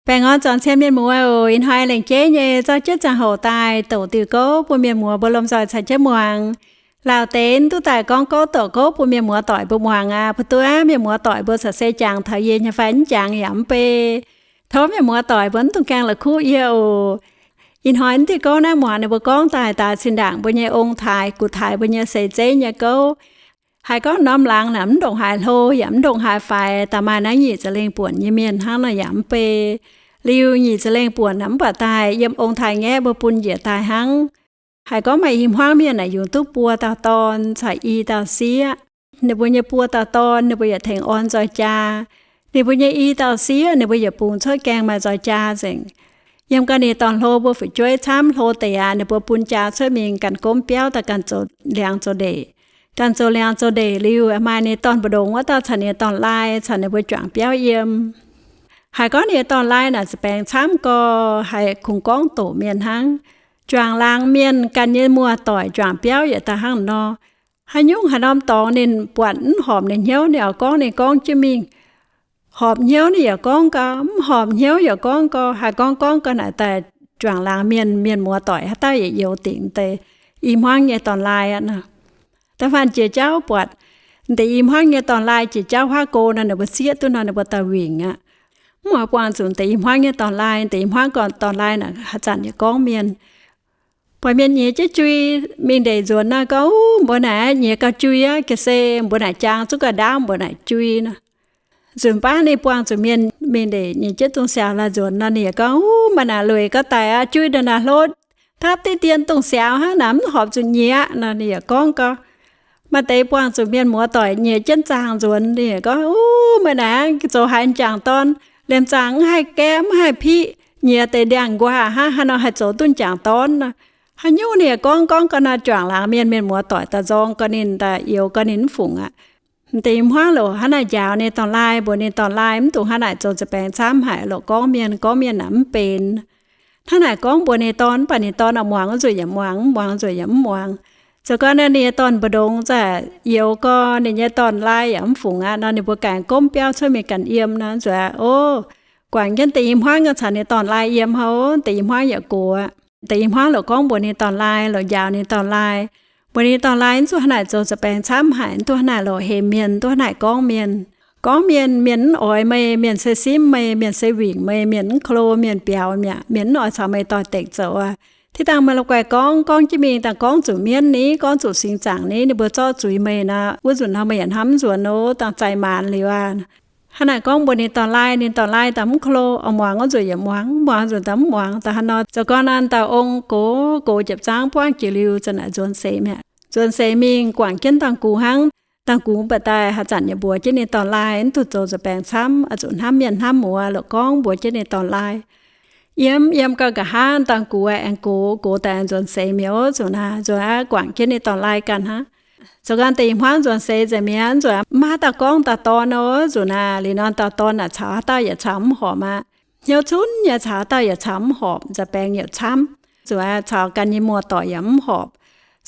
Baengh orn zuangx cien mienh muoz oc. Ih hnoi lengc jeiv nyei zorqv jienv ziangh hoc daaih doqc diuh gouv bun mienh muoz mbuo lomh nzoih caux jienv muangx. Lauh deix duqv daaih gorngv gouv doqc gouv bun mienh muoz doic mbuo muangx aqv. Mv duqv mienh muoz doic mbuo caux se jangx taux yie nyei fai mv jangx yaac mv bei. Tov mienh muoz doic mbuo mv dungx gaengh la'kuqv yie oc. Ih hnoi mv diuh gouv naaiv muangx ninh mbuo gorngv daaih daaih zinh ndaangc mbuo nyei ong-taaix gux-taaix mbuo nyei seix zeiv nyei gouv. Haiz gorngv norm laangz naaic mv ndongc haaix hlo yaac mv ndongc haaix faix, daaih maaih naaiv nyic ziepc lengh buonc nyei mienh hnangv nor yaac mv bei. Liuz nyic ziepc lengh buonc naaic mv baac daaih yiem ong-taaix ngaeqv mbuo bun njiec daaih hnangv. Haiz gorngv maaih i hmuangv mienh naaic yungz duqv buo dauh dorn caux i dauh sieqv. Ninh mbuo nyei buo dauh dorn ninh mbuo yaac tengx orn nzoih jaa. Ninh mbuo nyei i dauh sieqv ninh mbuo yaac bungx cuotv gaengh maaih nzoih jaa nzengc. Yiem ga'naaiv dorn hlo mbuo fu'jueiv camv hlo deix aqv, ninh mbuo bun jaa cuotv mingh ganh gomv biauv daaih ganh zoux liangx zoux ndeic. Ganh zoux liangx zoux ndeic liuz, maaih ninh dorn mbu'ndongx wuov dauh caux ninh dorn-laai caux ninh mbuo juangc biauv yiem. Haiz gorngv ninh dorn-laai naaic za'baengx camv gau, haiz kungx gorngv doqc mienh hnangv. Juangc laangz mienh ganh nyei muoz-doic juangc biauv yietc dauh hnangv nor. Haaix nyungc haaix norm dorngx ninh buatc mv horpc ninh hnyouv, ninh oix gorngv ninh gorngv jienv mingh. Horpc hnyouv ninh yaac gorngv gau, mv horpc hnyouv yaac gorngv gau. Haiz gorngv gorngv gau naaic daaih juangc laangz mienh, mienh muoz-doic haaix dauh yaac youz dingc deix i hmuangv nyei dorn-laai aqv nor. Da'faanh jiex jauv buatc deix i hmuangv nyei dorn-laai jiex jauv huaav go nor, ninh mbuo sieqv duqv nor ninh mbuo daaih wingc aqv. Mv oix buangh zuqc deix i hmuangv nyei dorn-laai. Deix i hmuangv nyei dorn-laai naaic haaix zanc yaac gorngv mienh, buatc mienh nyiex jienv jui mingh ndeic nzuonx nor gorngv, Uv, mbuo naaic nyiex gauh jui aqv, ga'sie mbuo naaic jaang zuqc ga'ndaauv mbuo naaic jui nor. Nzunc baav ninh buangh zuqc mienh mingh ndeic nyiex jienv dungz siaaux laaih nzuonx nor, ninh yaac gorngv, Uv, meih naaic lueic gauh daic aqv, jui ndongc naaic hlo, dapv diqv dien dungz siaaux hnangv naaic mv horpc zuqc nyiex aqv nor. Ninh yaac gorngv gau, maaih deix buangh zuqc mienh muoz-doic nyiex jienv zaangh nzuonx, ninh yaac gorngv, Uv, meih naaic zoux haaix m'jangc dorn, liemh zaangh mv haih gaeqv mv haih piqv, nyiex deix ndiangx-nquaah hnangv, haaix nor haih zoux duqv m'jangc dorn nor. Haaix nyungc ninh yaac gorngv, gorngv gau naaic juangc laangz mienh, mienh muoz-doic daaih nzorng gau ninh, daaih youz gau ninh mv fungc aqv. Deix i hmuangv loc hnangv naaic njaaux ninh dorn-laai, mbuox ninh dorn-laai mv dungx hnangv naaic zoux za'baengx camv haic, loc gorngv mienh, gorngv mienh naaic mv benx. Hnangv naaic gorngv mbuox ninh dorn, mv baac ninh dorn oix muangx wuov nzuqc yaac muangx, mv muangx nzuqc yaac mv muangx. Zoux gau naaic ninh nyei dorn mbu'ndongx za'gengh youz gau ninh nyei dorn-laai yaac mv fungc aqv nor, ninh mbuo ganh gomv biauv cuotv mingh ganh yiem nor, nzuonx aqv, o, guangc jienv deix i hmuangv nyei caux ninh dorn-laai yiem hnangv, deix i hmuangv yaac gox aqv. Deix i hmuangv loc gorngv mbuox ninh dorn-laai, loc njaaux ninh dorn-laai, mbuox ninh dorn-laai, Mv dungx hnangv naaic zoux za'baengx camv haic, mv dungx hnangv naaic loc hemx mienh, mv dungx hnangv naaic gorngv mienh. Gorngv mienh, mienh mv oix meih, mienh se simv meih, mienh se wingc meih, mienh mv klo, mienh biaux mi'aqv, mienh mv oix caux meih doix-dekc zoux aqv. Tiv dangh meih la'guaih gorngv, gorngv jienv mingh daaih gorngv zuqc mienv ni, gorngv zuqc singx zaangc ni, ninh mbuo zorqv zuiz meih nor, wuov nzunc nor meih yaac hnamv nzuonx nor, dangh zaih maanz liuz aqv. Hnangv naaic gorngv mbuox ninh dorn-laai, ninh dorn-laai daaih mv klo, oix muangx wuov nzunc yaac muangx, mv muangx nzunc daaih mv muangx. Daaih hnangv nor zoux gau naaic dauh ong gox, gox jiepc zaangv buangv jiex liuz, za'naaic nzuonx seix mi'aqv. Nzuonx seix mingh guangc jienv dangh gux hnangv. Dangh gux mv baac daaih haaix zanc yaac mbuox jienv ninh dorn-laai, mv dungx zoux za'baengx camv, oix zuqc hnamv mienh hnamv muoz, loc gorngv mbuox jienv ninh dorn-laai. Yiem, yiem gau nqa'haav dangh gux aengx gox, gox daaih nzuonx seix mi'aqv. Oc, nzuqc naaic, nzuqc aqv, guangc jienv ninh dorn-laai ganh hnangv. Zoux gau deix i hmuangv nzuonx seix nzengc mi'aqv, nzuqc aqv, mv maaih haaix dauh gorngv dauh dorn oc, nzuqc naaic. Liuz nor dauh dorn naaic caux haaix dauh yaac caux mv horpc aqv. Hnyouv cunv nyei caux haaix dauh yaac caux mv horpc, nza'baengx yaac camv. Nzuqc aqv, caux ganh nyei muoz-doic yaac mv horpc,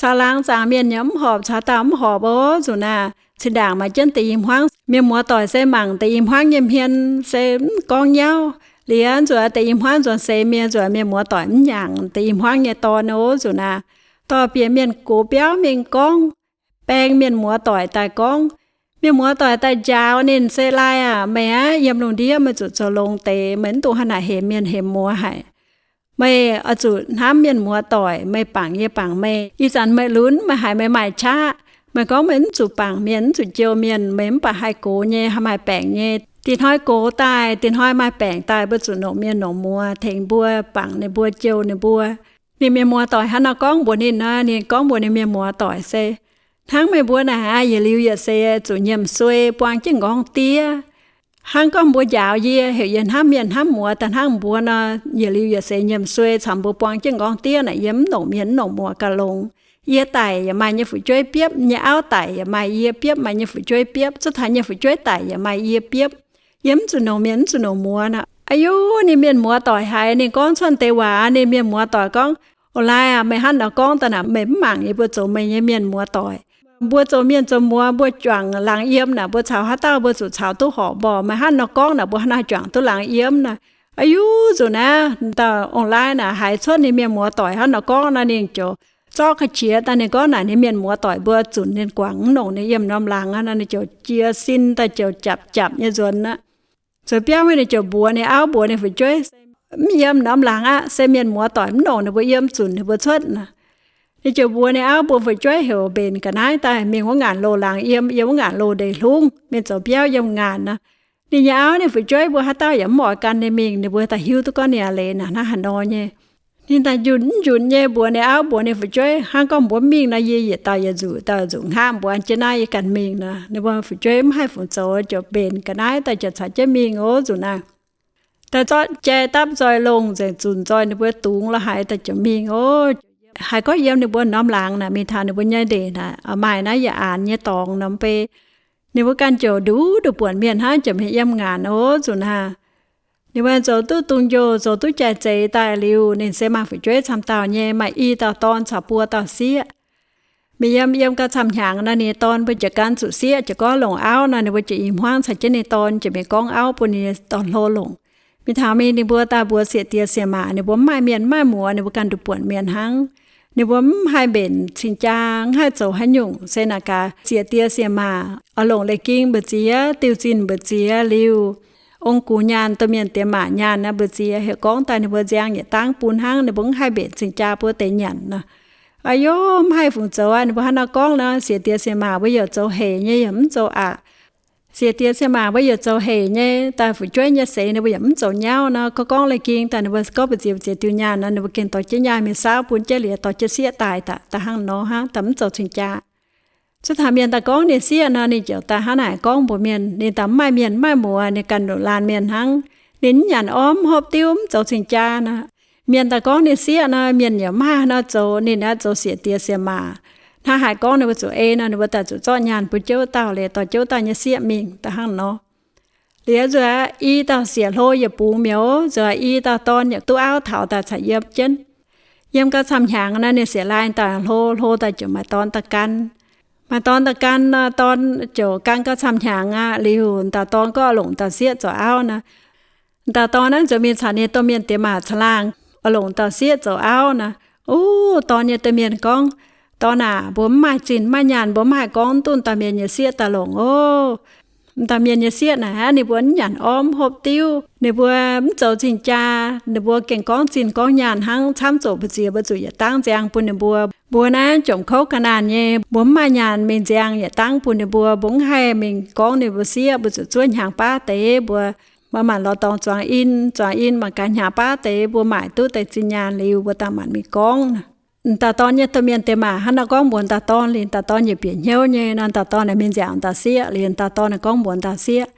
caux laangz zaangc mienh yaac mv horpc, caux dauh mv horpc oc, nzuqc naaic. Cin ndaangc maaih jienv deix i hmuangv, mienh muoz-doic se mangc deix i hmuangv nyei hmien se mv gorngv nyauv. Liuz nzuqc aqv, deix i hmuangv nzuonx seix mi'aqv, nzuqc aqv, mienh muoz-doic mv nyaangc deix i hmuangv nyei dorn oc, nzuqc naaic. Dorh bieqc mienh gox biauv mingh gorngv, baeng mienh muoz-doic daaih gorngv. Mienh muoz-doic daaih njaaux ninh se, Laai aac, meih aqv, yiem lungh ndiev meih zuqc zoux longx deix, meih mv dungx hnangv naaic hemx mienh hemx muoz haic. Meih oix zuqc hnamv mienh muoz-doic, meih bangc yie bangc meih. Ih zanc meih lunx, meih haiz meih maaih qaqv, meih gorngv meih mv zuqc bangc mienh, mv zuqc jouh mienh, meih mv baac haih gox nyei, haih maaih baengc nyei. Diex hnoi gox daaih, diex hnoi maaih baengc daaih, mbuo zuqc longc mienh longc muoz tengx mbuo, bangc ninh mbuo, jouh ninh mbuo. Ninh mienh muoz-doic hnangv nor gorngv mbuox ninh nor, ninh gorngv mbuox ninh mienh muoz-doic se, Hnangv meih mbuo naaic aqv, yietc liuz yietc seix zuqc nyiemc suei buang jienv m'nqorngv diev. Hnangv gorngv mbuo njaaux yie, heuc yie hnamv mienh hnamv muoz daaih hnangv mbuo nor, yietc liuz yietc seix nyiemc suei caux mbuo buang jienv m'nqorngv diev naaic, yie mv longc mienh mv longc muoz gauh longx. Yie daic yaac maaih nyei fu'jueiv biopv, nyei auv daic yaac maaih yie biopv, maaih nyei fu'jueiv biopv, zuov taux nyei fu'jueiv daic yaac maaih yie biopv. Yie mv zuqc longc mienh mv zuqc longc muoz nor. Aa yu, ninh mienh muoz-doic haiz ninh gorngv cuotv deix waac, ninh mienh muoz-doic gorngv, O, Laai aac, meih hnangv nor gorngv daaih naaic, meih mv mangc yie mbuo zoux meih nyei mienh muoz-doic. Mbuo zoux mienh zoux muoz, mbuo juangc laangz yiem naaic, mbuo caux haaix dauh mbuo zuqc caux duqv horpc mborqc. Meih hnangv nor gorngv naaic, mbuo hnangv naaic juangc duqv laangz yiem naaic. A'yuv, nzunc naaiv dauh ong-laai naaic haiz cuotv ninh mienh muoz-doic hnangv nor gorngv nor, ninh ziouc zorqv ga'qiex daaih. Ninh gorngv naaic ninh mienh muoz-doic mbuo zunc ninh guangc, mv longc ninh yiem norm laangz aqv nor. Ninh ziouc jiez sin daaih ziouc japc japc nyei nzuonx aqv. Nzuonx biauv mingh ninh ziouc mbuox ninh auv, mbuox ninh fu'jueiv, mv yiem norm laangz aqv, se mienh muoz-doic mv longc ninh mbuo yiem, zunc ninh mbuo cuotv nor. Ninh ziouc mbuox ninh auv mbuo fu'jueiv heuc mbenc ga'naaiv daaih mingh wuov ngaanc loh laangz yiem, yiem wuov ngaanc loh ndeic-hlungv mingh zoux biauv yiem ngaanc nor. Ninh nyei auv ninh fu'jueiv mbuo haaix dauh yaac mv oix gan ninh mingh. Ninh mbuo daaih hiuv duqv gorngv ninh a'leiz naaic hnangv haaix nor nyei. Ninh daaih njunc njunc nyei mbuox ninh auv mbuox ninh fu'jueiv, hnangv gorngv mbuo mv mingh nor, yie yietc dauh yietc nzuqc dauh nzuqc hngaqv mbuo a'jiex naaiv yie ganh mingh nor. Ninh mbuo fu'jueiv mv haih fungc zoux, ziouc mbenc ga'naaiv daaih ziouc caux jienv mingh oc. Nzunc naaiv daaih zorqv jai dapv nzoih longh nzengc, zunc nzoih ninh mbuo dungz lorh haaix daaih ziouc mingh oc. Haiz gorngv yiem ninh mbuo norm laangz naaic, mingh taux ninh mbuo nyei ndeic naaic, maaih naaiv yietc aanx nyei dorngx norm bei. Ninh mbuo ganh ziouc nduqc nduqc buonc mienh hnangv, ziouc mingh yiem ngaanc oc. Nzunc naaiv ninh mbuo zoux duqv dungz-njoh, zoux duqv jai-zeix daaih liuz, ninh se maaih fu'jueiv camv dauh nyei, maaih i dauh dorn caux buo dauh sieqv. Mingh yiem yiem gauh camv hnyangx nor, ninh dorn mbuo ziouc gan zuqc sieqv, ziouc gorngv longc auv nor, ninh mbuo ziouc i hmuangv caux jienv ninh dorn ziouc mingh gorngv auv bun ninh dorn-hlo longc. Mingh taux mingh ninh mbuo daaih mbuox sieqv diex sieqv maac, ninh mbuo mv maaih mienh mv maaih muoz, ninh mbuo ganh nduqc buonc mienh hnangv. Ninh mbuo mv haih mbenc cing-jaa, mv haih zoux haaix nyungc, se naaic gaax sieqv diex sieqv maac oix longc leiz-ging mbu'ziex, diuh zinh mbu'ziex liuz, ong-gux nyaanh, domh mienh diex maac nyaanh naaiv mbu'ziex, heuc gorngv daaih ninh mbuo nziang yietc dangv bun hnangv, ninh mbuo mv haih mbenc cing-jaa buo deix nyanc nor. A'yuv, mv haih fungc zoux aqv. Ninh mbuo hnangv nor gorngv nor, sieqv diex sieqv maac mbuo yaac zoux hec nyei, yaac mv zoux aqc. Sieqv diex sieqv maac mbuo yaac zoux hec nyei, daaih fu'jueiv nyei seix ninh mbuo yaac mv zoux nyauv nor. Gorngv gorngv leiz-ging daaih ninh mbuo gorngv mbu'ziex mbu'ziex diuh nyaanh nor, ninh mbuo gengh dorh jienv nyaanh mingh saauv bun jienv liuz dorh jienv sieqv daaih, daaih hnangv nor hnangv, daaih mv zoux cing-jaa. Zuov taux mienh daaih gorngv ninh sieqv nor, ninh ziouc daaih hnangv naaic gorngv mbuox mienh. Ninh daaih mv maaih mienh mv maaih muoz, ninh ganh nduqc laanh mienh hnangv. Ninh mv nyanc orv, mv hopv diuv, mv zoux cing-jaa nor. Mienh daaih gorngv ninh sieqv nor, mienh yaac mv haih nor zoux. Ninh aeqv, zoux sieqv diex sieqv maac hnangv haaix gorngv ninh mbuo zuqc ei nor, ninh mbuo daaih zuqc zorqv nyaanh bun jiouv dauh liuz dorh jiouv dauh nyei sieqv mingh, daaih hnangv nor. Liuz nzunc aqv, i dauh sieqv hlo yaac bungx mi'aqv. Nzunc aqv, i dauh dorn yaac duqv auv taux daaih caux yiem jienv. Yiem gauh camv hnyangx nor, ninh sieqv laai dauh hlo, hlo daaih ziouc maaih dorn daaih gan. Maaih dorn daaih gan nor, dorn ziouc gan gauh camv hnyangx aqv. Liuz dauh dorn gorngv longc dauh sieqv zoux auv nor, dauh dorn naaiv nzuonx mingh caux ninh domh mienh diex maac caangh laangh, oix longc dauh sieqv zoux auv nor. Uv, dorn nyei domh mienh gorngv, Dorn aac, mbuo mv maaih zinh maaih nyaanh, mbuo mv haih gorngv duqv dauh mienh nyei sieqv daaih longc oc. Dauh mienh nyei sieqv naaic aqv, ninh mbuo mv nyanc orv, mv hopv diuv, ninh mbuo mv zoux cing-jaa, ninh mbuo gengh gorngv zinh gorngv nyaanh hnangv, camv zoqc mbu'ziex mbuo zuqc yietc dangv nziang bun ninh mbuo. Mbuo naaiv jomc kouv ga'naanh nyei, mbuo mv maaih nyaanh mingh nziang yietc dangv bun ninh mbuo. Mbuo mv haih mingh gorngv ninh mbuo sieqv, mbuo zuqc zuov hnyangx-baav deix. Mbuo, mbuo maanc lorz dorngx zuangx in, zuangx in maanc gaax hnyangx-baav deix, mbuo maaic duqv deix zinh nyaanh liuz, mbuo daaih maanc mingh gorngv. Dauh dorn nyei domh mienh diex maac hnangv naaiv gorngv mbuox dauh dorn liuz, dauh dorn yietc bieqc hnyouv nyei nor, dauh dorn naaic mingh nziaauc dauh sieqv liuz, dauh dorn naaic gorngv mbuox dauh sieqv,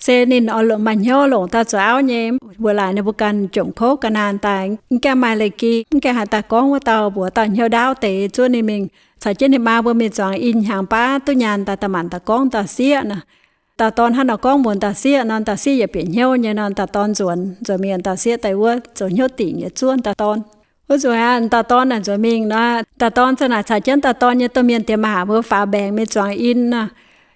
se ninh oix maaih hnyouv longc daaih zoux auv nyei. Mbuo laaic ninh mbuo ganh jomc kouv ga'naanh daaih, mv gaengh maaih leiz-gi, mv gaengh haaix dauh gorngv wuov dauh, mbuox dauh hnyouv ndaauv deix, zuov ninh mingh caux jienv ninh maa mbuo mingh zuangx in hnyangx-baav duqv nyaanh daaih, daaih maanc daaih gorngv dauh sieqv nor. Dauh dorn hnangv naaic gorngv mbuox dauh sieqv nor, dauh sieqv yietc bieqc hnyouv nyei nor, dauh dorn nzuonx, nzuonx mingh dauh sieqv daaih wuov zoux hnyouv dingc nyei zuov dauh dorn. Wuov nzunc aqv, dauh dorn naaic nzuonx mingh nor, dauh dorn ziouc naaic caux jienv dauh dorn nyei domh mienh diex maac mbuo faaux mbaengx mingh zuangx in nor.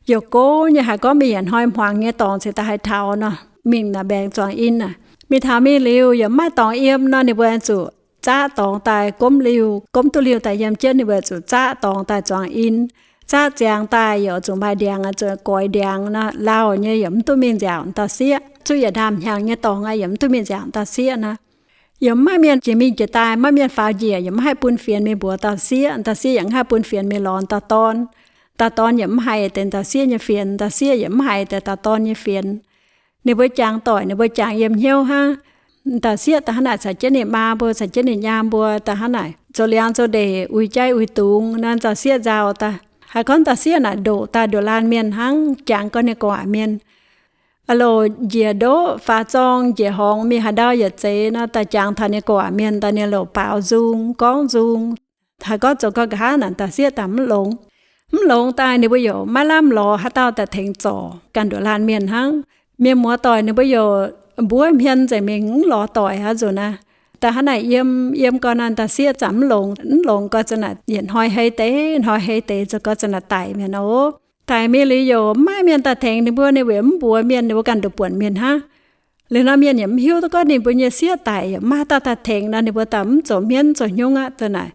Youc gouv nyei haiz gorngv mingh yietc hnoi hmuangx nyei dorngx cingx daaih haih taux nor, mingh naaic mbaengx zuangx in naaic. Mingh taux mingh liuz yaac mv maaih dorngx yiem nor, ninh mbuo zuqc zaqv dorngx daaih gomv liuh, gomv duqv liuh daaih yiem jienv, ninh mbuo zuqc zaqv dorngx daaih zuangx in. Zaqv ziangx daaih yaac zuqc maaih ndiangx, zuqc goix ndiangx nor, lauh nyei yaac mv duqv mingh nziaauc dauh sieqv. Zuqv yietc ndaamv hnyangx nyei dorngx yaac mv duqv mingh nziaauc dauh sieqv nor. Yaac mv maaih mienh jiex mingh jiex daaih, maiv maaih mienh faaux njiec, yaac mv haih bun fienx mingh mbuox dauh sieqv. Dauh sieqv yaac mv haih bun fienx mingh lorz dauh dorn. Dauh dorn yaac mv haiz deix dauh sieqv nyei fienx, dauh sieqv yaac mv haiz deix dauh dorn nyei fienx. Ninh mbuo jangx doic, ninh mbuo jangx yiem hnyouv hnangv. Dauh sieqv da'hnangv naaic caux jienv ninh maa mbuo, caux jienv ninh nyaam mbuo da'hnangv naaic zoux liangx zoux ndeic, uix jaiv uix dungz nor, dauh sieqv nzauh daaih. Haiz gorngv dauh sieqv naaic ndoqc daaih ndoqc laanh mienh hnangv, jangx gorngv ninh gu'nguaaic mienh. Aa loc, njiec ndoqv faaux zorng, njiec horngz, mingh haaix ndau yietc zeiz nor, daaih jangx taux ninh gu'nguaaic mienh daaih, ninh louc baaux nzung, gorngv nzung. Haiz gorngv zoux gau nqa'haav naaic, dauh sieqv daaih mv longx. Mv longx daaih ninh mbuo yaac maiv lamh lorz haaix dauh daaih tengx zorc, ganh ndoqc laanh mienh hnangv. Mienh muoz-doic ninh mbuo yaac mbuov hmien nzengc mingh, mv lorz doic aqv nzunc naaiv. Da'hnangv naaic yiem, yiem gau naaic, dauh sieqv za'gengh mv longx. Mv longx gau za'naaic yietc hnoi hei deix, hnoi hei deix zoux gau za'naaic daic mienh oc. Daic mingh liuz yaac mv maaih mienh daaih tengx ninh mbuo, ninh weic mv mbuox mienh, ninh mbuo ganh ndoqc buonc mienh hnangv. Liuz nor mienh yaac mv hiuv duqv gorngv ninh mbuo nyei sieqv daic yaac maiv daaih tengx nor, ninh mbuo daaih mv zoux hmien zoux hnyungv aqv. Da'naaic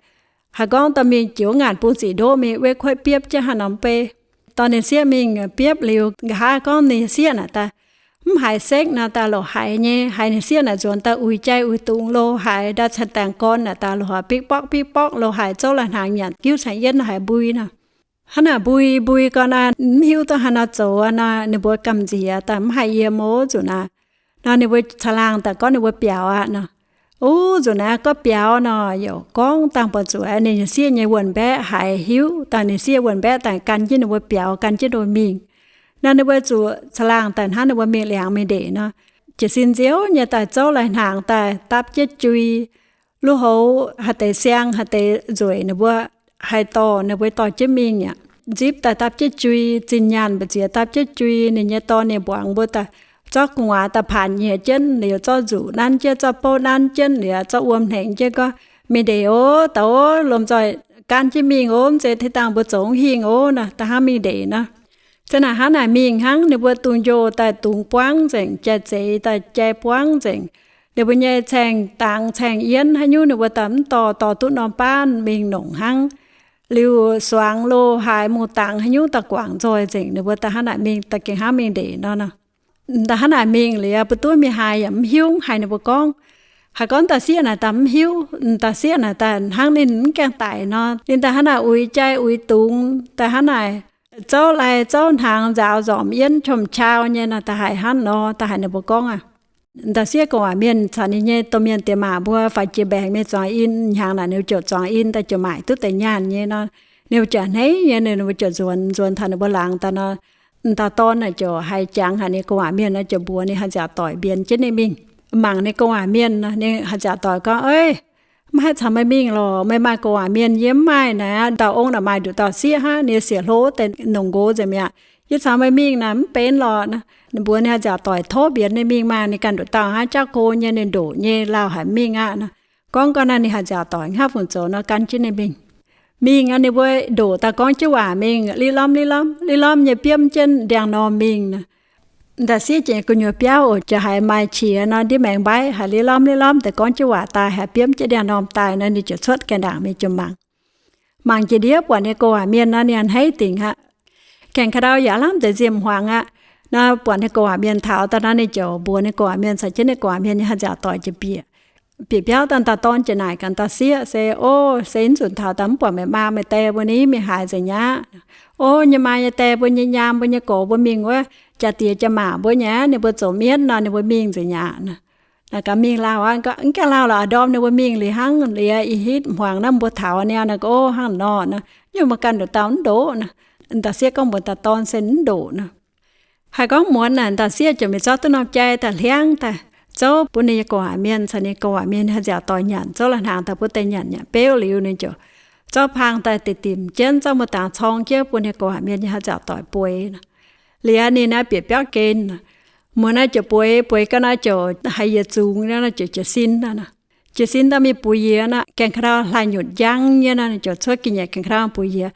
haiz gorngv dauh mingh joux ngaanc bung zic ndoqv mingh, wei kuotv biopv jienv haaix norm bei. Dorh ninh sieqv mingh biopv liuz, nqa'haav gorngv ninh sieqv naaic daaih mv haiz sekv nor, daaih loc haiz nyei, haiz ninh sieqv naaic nzuonx daaih uix jai uix dungz lo haiz, ndau cen daengx gorn naaic daaih loc haiz bikv borqv bikv borqv lo haiz, zouv lai-hnaangx nyanc giuv caengx yienv haiz mbui nor. Hnangv naaic mbui mbui gau naaic, mv hiuv duqv haaix nor zoux nor, ninh mbuo gamh nziex daaih mv haih yiem oc. Nzunc naaic nor, ninh mbuo caangh laangh daaih gorngv ninh mbuo biaux aqv nor. Uv, nzunc naaiv gorngv biaux nor, yaac gorngv dangh buatc zuqc ninh sieqv nyei wuonh mbaeqv haiz hiuv daaih, ninh sieqv wuonh mbaeqv daaih gan jienv ninh mbuo biaux, gan jienv ninh mbuo mingh. Nor ninh mbuo zuqc caangh laangh daaih hnangv ninh mbuo mingh liangx mingh ndeic nor, jiez sin nziouv nyei daaih zouv lai-hnaangx daaih dapv jienv jui. Lu houx haaix deix siang haaix deix nzueic, ninh mbuo haih dorh, ninh mbuo dorh jienv mingh aqv. Nzipv daaih dapv jienv jui, zinh nyaanh mbu'ziex dapv jienv jui, ninh nyei dorn ninh mbuangz mbuo daaih zorqv gu'nguaaz daaih paanx nyiex jienv liuz, zorqv nzuqc nanv jienv, zorqv bouv nanv jienv liuz, zorqv wuom hnengx jienv gorngv, mingh ndeic oc, dauh oc, lomh nzoih gan jienv mingh oc, mv zeiz tengx dangh mbuo zoux hingh oc nor, da'hnangv mingh ndeic nor. Se naaic hnangv naaic mingh hnangv, ninh mbuo dungz-njoh daaih dungz buangv nzengc, jai-zeix daaih jai buangv nzengc. Ninh mbuo nyei caeng dangx caeng yienv haaix nyungc ninh mbuo daaih mv dorh, dorh duqv norm baanv mingh nongc hnangv. Liuz suangx lo haaix mungh dangx haaix nyungc daaih guangc nzoih nzengc, ninh mbuo da'hnangv naaic mingh, da'gengh hnangv mingh ndeic nor. Da'hnangv naaic mingh liuz, mbuo duqv mingh haaix yaac mv hiuv, haiz ninh mbuo gorngv, haiz gorngv dauh sieqv naaic daaih mv hiuv, dauh sieqv naaic daaih hnangv ninh mv gaengh daic nor, ninh da'hnangv naaic uix jai uix dungz, da'hnangv naaic zouv lai zouv hnaangx, nzaaux nzormc yienv qom-qau nyei nor, da'haiz hnangv nor, da'haiz ninh mbuo gorngv aqv. Dauh sieqv gu'nguaaic mienh caux ninh nyei domh mienh diex maac mbuo faix jiex mbaengx mingh zuangx in, hnyangx naaic ninh mbuo ziouc zuangx in daaih ziouc maaic duqv deix nyaanh nyei nor, ninh mbuo ziouc a'hneiv nyei, ninh mbuo ziouc nzuonx, nzuonx taux ninh mbuo laangz daaih nor, dauh dorn naaic ziouc haiz jangx haic ninh gu'nguaaic mienh nor, ziouc mbuox ninh haaix nziaauc doic mbienx jienv ninh mingh. Mangc ninh gu'nguaaic mienh nor, ninh haaix nziaauc doic gorngv, Eix, maiv haih caux meih mingh lorqc. Meih maaih gu'nguaaic mienh, yie mv maaih naaic. Dauh ong naaic maaih nduqc dauh sieqv hnangv, ninh siec hlo deix nongc nqox nzengc mi'aqv. Yie caux meih mingh naaic mv benx lorqc. Ninh mbuox ninh haaix nziaauc doic tov mbienx ninh mingh maah, ninh ganh nduqc dauh hnangv, jauv go nyei, ninh ndoqc nyei, lauh haic mingh aqv nor. Gorngv gau naaic, ninh haaix nziaauc doic hnangv fungc zoux nor gan jienv ninh mingh. Mingh aqv, ninh mbuo ndoqc daaih gorngv jienv waac mingh, liv lomv liv lomv liv lomv nyei biomv jienv ndiangx-normh mingh nor. Dauh sieqv jiex gu'nyuoz biauv oc, ziouc haiz maaih qiex nor, ndiev maengx mbaiv, haiz liv lomv liv lomv deix gorngv jienv waac daaih, haiz biomv jienv ndiangx-normh daaih nor, ninh ziouc cuotv gaengh ndaangc mingh ziouc mangc. Mangc jiex ndiev buatc ninh gu'nguaaic mienh nor, ninh a'hneiv dingc aqv. Gaengh ka'ndau yaac lamh deix nziex hmuangx aqv. Nor buatc ninh gu'nguaaic mienh taux daaih nor, ninh ziouc mbuox ninh gu'nguaaic mienh caux jienv ninh gu'nguaaic mienh nyei haaix nziaauc doic jiex bieqc. Bieqc biauv daaih, dauh dorn ziouc naaic gaax dauh sieqv se, O, se naaiv nzunc taux daaih mv buatc meih maa meih die mbuo ni mingh haaix nzengc aqv? O, nyei maa nyei die mbuo nyei nyaam mbuo nyei gox mbuo mingh wuov jaa-diex jaa-maac mbuo nyei aqv, ninh mbuo zoux mienv nor, ninh mbuo mingh nzengc aqv. Naaic gaax mingh lauh aqv. Mv gaengh lauh lorqc, a'ndorm ninh mbuo mingh liuz hnangv liuz ih hitv hmuangx naaiv mbuo taux niaa, naaic gaax, O, hnangv nor nor, nyungc mbuo ganh nduqc dauh mv ndoqc nor. Dauh sieqv gorngv mbuox dauh dorn se mv ndoqc nor. Haiz gorngv muonz naaic, dauh sieqv ziouc mingh zorqv duqv norm jai daaih hliangv daaih zouv bun ninh nyei gu'nguaaic mienh caux ninh gu'nguaaic mienh nyei haaix nziaauc doic nyanc, zouv lai-hnaangx daaih bun deix nyanc. Nyanc beuv liuz ninh ziouc zorqv pang daaih dimc dimc jienv, zorqv muoz-dangx corng jienv bun ninh gu'nguaaic mienh nyei haaix nziaauc doic bueix nor. Liuz ninh naaiv bieqc biauv gen, muonz naaiv ziouc bueix, bueix gau naaiv ziouc haiz yiez zungx nor, ziouc jiez sin nor. Jiez sin daaih mingh buix yiez nor, gaengh ka'ndau hlaax nyutc njang nyei nor, ninh ziouc cuotv ga'nyiec gaengh ka'ndau buix yiez.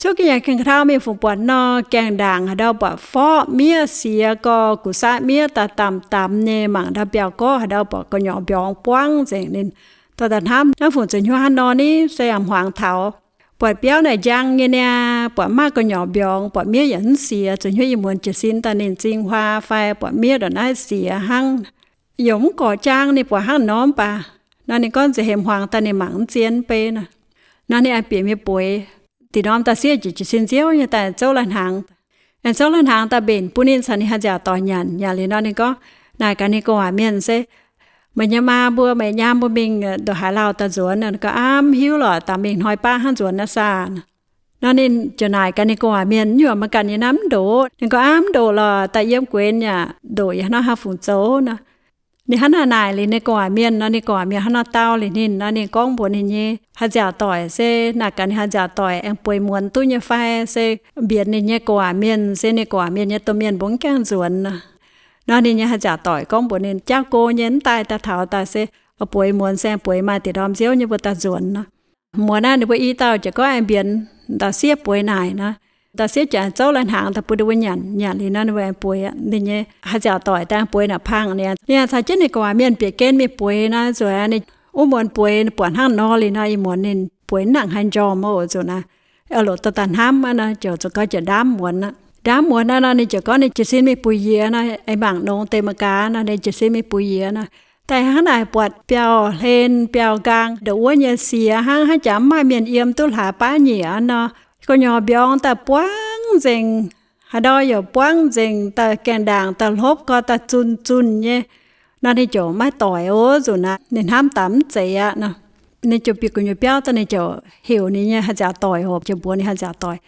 Cuotv ga'nyiec gaengh ka'ndau mingh fungc buatc nor, gaengh ndaangc haaix ndau buatc forqv miev siex gorx, gu'satv miev daaih damh damh nyei. Mangc ndau mbiauz-gorqv haaix ndau buatc gu'nyorx mbiorngz buangv nzengc. Ninh dorh daaih hnamv, Naaiv fungc zuqc hnyouv hnangv nor ni? Se a'hmuangx taux buatc biauv naaic njang nyei niaa, buatc maiv maaih gu'nyorx mbiorngz, buatc miev yaac mv siex. Zuqc hnyouv ih muonz jiez sin daaih ninh zing huaa fai buatc miev ndongc naaiv siex hnangv. Yaac mv gorx jaang, ninh buatc hnangv nor mv baac nor, ninh gorngv nziex hemx hmuangx daaih ninh mangc mv zien mv bei nor. Nor ninh aengx bieqc mingh bueix. Da'nyeic norm dauh sieqv ziouc jiez sin nziouv nyei daaih zouv lai-hnaangx. Aengx zouv lai-hnaangx daaih mbenc bun ninh caux ninh haaix nziaauc doic nyanc. Nyanc liuz nor ninh gorngv, naaic gaax ninh gu'nguaaic mienh se, Meih nyei maa mbuo, meih nyaam mbuo mingh ndongc haaix lauh daaih nzuonx? Ninh gorngv, Aav, mv hiuv lorqc, daaih mingh hnoi baav hnangv nzuonx naaiv saah. Nor ninh ziouc naaic gaax ninh gu'nguaaic mienh, Nyuoqc meih ganh nyei naaiv mv ndoqc? Ninh gorngv, Aav, mv ndoqc lorqc, daaih yiem gueix yaac ndoqc, yaac hnangv haaix fungc zoux nor. Ninh hnangv naaic naaic liuz ninh gu'nguaaic mienh nor, ninh gu'nguaaic mienh hnangv nor dau liuz ninh nor, ninh gorngv mbuox ninh nyei haaix nziaauc doic se, naaic gaax ninh haaix nziaauc doic aengx bueix muonz duqv nyei fai, se mbienx ninh nyei gu'nguaaic mienh, se ninh gu'nguaaic mienh nyei domh mienh mbuo mv gaengh nzuonx nor. Nor ninh nyei haaix nziaauc doic gorngv mbuox ninh, Jauv go nyei, mv daaih daaih taux daaih se bueix muonz se bueix maaih diqc ndorm nziouv nyei mbuo daaih nzuonx nor. Muonz naaiv ninh mbuo i dauh ziouc gorngv aengx mbienx dauh sieqv bueix naaic nor. Da'sieqv ziouc zouv lai-hnaangx daaih bun ninh mbuo nyanc. Nyanc liuz nor, ninh mbuo bueix, ninh nyei haaix nziaauc doic daaih bueix naaic pang ninh, ninh ziouc jienv ninh gu'nguaaic mienh bieqc gen mingh bueix nor, zueiz ninh wuov muonz bueix buatc hnangv nor liuz nor, ih muonz ninh bueix mv nangc haaix njormh oc, zuqc naaic, loc daaih daaih hnamv aqv nor, ziouc zuqc gau ziouc ndaamv muonz aqv. Ndaamv muonz aqv nor, ninh ziouc gorngv ninh jiez sin mingh bungx yie nor, aengx mangc nongx deix mangc gaax nor, ninh jiez sin mingh bungx yie nor, daaih hnangv naaic buatc biauv-hlen biauv-nqaang ndongc wuov nyei siex hnangv, haaix jaax mv maaih mienh yiem duqv hlaax baav nyieqc nor, gu'nyuoz mbiorngz daaih buangv nzengc. Haaix ndau yaac buangv nzengc, daaih gaengh ndaangc daaih hlopv gau daaih zunh zunh nyei. Nor ninh ziouc maiv doic oc, zuqc naaic ninh hnamv daaih mv zeiz aqv nor. Ninh ziouc bieqc gu'nyuoz biauv daaih, ninh ziouc heuc ninh nyei haaix nziaauc doic oc, ziouc mbuox ninh haaix nziaauc doic,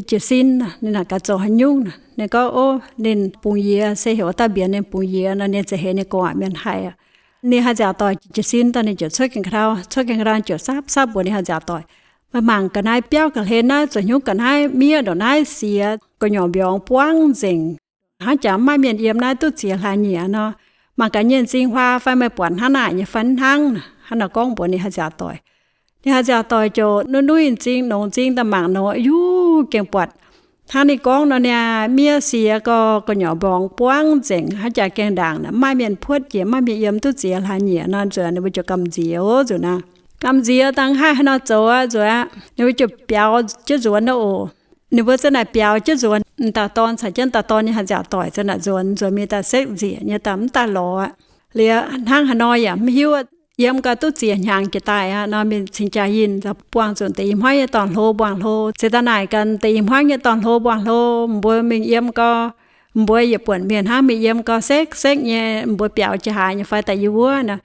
jiez sin, ninh naaic gaax zoux haaix nyungc. Ninh gorngv, ov, ninh bungx yie, se heuc wuov dauh mbienx ninh bungx yie nor, ninh ziouc heuc ninh gu'nguaaic mienh haih aqv. Ninh haaix nziaauc doic jiez sin daaih, ninh ziouc cuotv gaengh ka'ndau, cuotv gaengh ka'ndau ziouc sapv sapv mbuox ninh haaix nziaauc doic, meih mangc ga'naaiv biauv ga'hlen naaiv zuqc hnyouv ga'naaiv miev ndongc naaiv siex gu'nyuoz mbiorngz buangv nzengc, haaix jaax mv maaih mienh yiem naaiv duqv ziex hlaax nyieqc nor, mangc gaax nyei m'zing huaa fai meih buatc hnangv naaic nyei fai hnangv. Hnangv naaic gorngv mbuox ninh haaix nziaauc doic. Ninh haaix nziaauc doic ziouc nuv nuv m'zing, nongx m'zing daaih mangc nor, yuv, gengh buatc hnangv ninh gorngv nor niaa, miev siex gau, gu'nyuoz mbiorngz buangv nzengc, haaix jaax gaengh ndaangc mv maaih mienh puotv jiex, mv maaih mienh yiem duqv ziex hlaax nyieqc nor, nzuonx ninh mbuo ziouc gamh nziex oc, nzuqc naaic gamh nziex dangh haih haaix nor zoux aqv, nzuqc ninh mbuo ziouc biaux jienv nzuonx nor oc. Ninh mbuo za'naaic biaux jienv nzuonx, dauh dorn caux jienv dauh dorn nyei haaix nziaauc doic za'naaic nzuonx, nzuonx mingh daaih sekv nzieqc nyei, daaih mv daaih lorz aqv. Liuz hnangv haaix nor yaac mv hiuv, yiem gau duqv ziex hnyangx jiex daaih aqv nor, mingh cingx jaa-yinh buangh zuqc deix i hmuangv nyei dorn-hlo mbuangz-hlo. Ziouc daaih naaic gaax deix i hmuangv nyei dorn-hlo mbuangz-hlo, mbuo mingh yiem gau, mbuo yietc buonc mienh hnangv mingh yiem gau sekv sekv nyei, mbuo biaux jiex haaix nyei fai daaih yie wuov nor.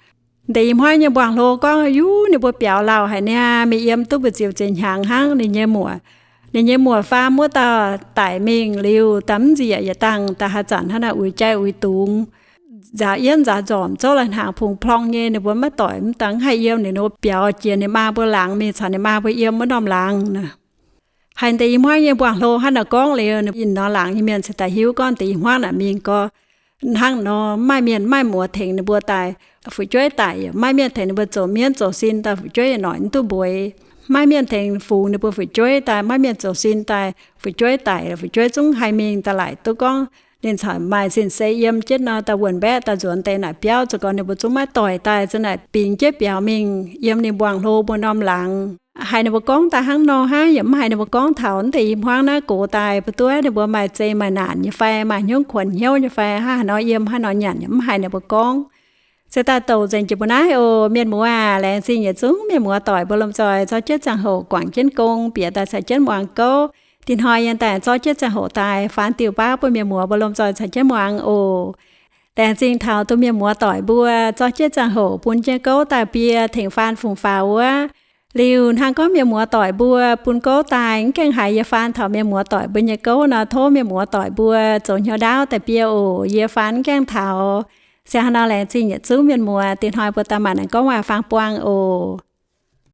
Deix i hmuangv nyei mbuangz-hlo gorngv, yuv, ninh mbuo biaux lauh haic niaa, mingh yiem duqv mbu'ziex ziex hnyangx hnangv. Ninh nyei muoc, ninh nyei muoc faam wuov dauh daic mingh liuz, daaih mv nzieqc yietc dangh, daaih haaix zanc hnangv naaic uix jai uix dungz, nzaaux yienv nzaaux nzormc, zouv lai-hnaangx pungx plong nyei, ninh mbuo maiv doic, mv dangh haih yiem, ninh mbuo biaux jiex ninh maa mbuo laangz mingh caux ninh maa mbuo yiem wuov norm laangz nor. Haiz deix i hmuangv nyei mbuangz-hlo hnangv naaic gorngv liuz, ninh norm laangz nyei mienh cingx daaih hiuv gorngv deix i hmuangv naaic mingh gau hnangv nor, mv maaih mienh mv maaih muoz tengx ninh mbuo daaih, fu'jueiv daic yaac mv maaih mienh tengx ninh mbuo zoux mienv zoux sin daaih, fu'jueiv yietc noic mv duqv mbueix. Mv maaih mienh tengx fungx ninh mbuo fu'jueiv daaih, mv maaih mienh zoux sin daaih, fu'jueiv daic, fu'jueiv zungv haih mingh daaih laaic duqv gorngv ninh caux maaih sin-seix yiem jienv nor, daaih wuonh mbaeqv daaih nzuonx deix naaic biauv, zoux gau ninh mbuo zungv maiv doic daaih, za'naaic bingx jienv biaux mingh yiem ninh mbuangz-hlo mbuo norm laangz. Haiz ninh mbuo gorngv daaih hnangv nor hnangv, yaac mv haiz ninh mbuo gorngv taux naaiv deix i hmuangv naaiv gox daaih, mbuo duqv ninh mbuo maaih zeih maaih naanc nyei fai, maaih hnyouv kuonx hnyouv nyei fai, hnangv haaix nor yiem, hnangv haaix nor nyanc, yaac mv haiz ninh mbuo gorngv. Se daaih douc nzengc jiex mbuo naaiv oc. Mienh muoz aac, laengz zingh yietc zungv mienh muoz doic mbuo lomh nzoih zorqv jienv ziangh hoc guangc jienv gong, bieqc daaih caux jienv muangx gouv. Dinh hnoi yie daaih zorqv jienv ziangh hoc daaih faan diuh baav bun mienh muoz mbuo lomh nzoih caux jienv muangx oc. Laengz zingh taux duqv mienh muoz doic mbuo zorqv jienv ziangh hoc bun jienv gouv daaih bie tengx faan fungx faaux wuov. Liuz hnangv gorngv mienh muoz doic mbuo bun gouv daaih mv gaengh haiz yie faan taux mienh muoz doic mbuo nyei gouv nor, tov mienh muoz doic mbuo zoux hnyouv ndaauv daaih bie oc. Yie faan mv gaengh taux. Se hnangv nor laengz zingh yietc zungv mienh muoz. Dinh hnoi mbuo daaih maanc naaic gorngv waac-faang buangh oc.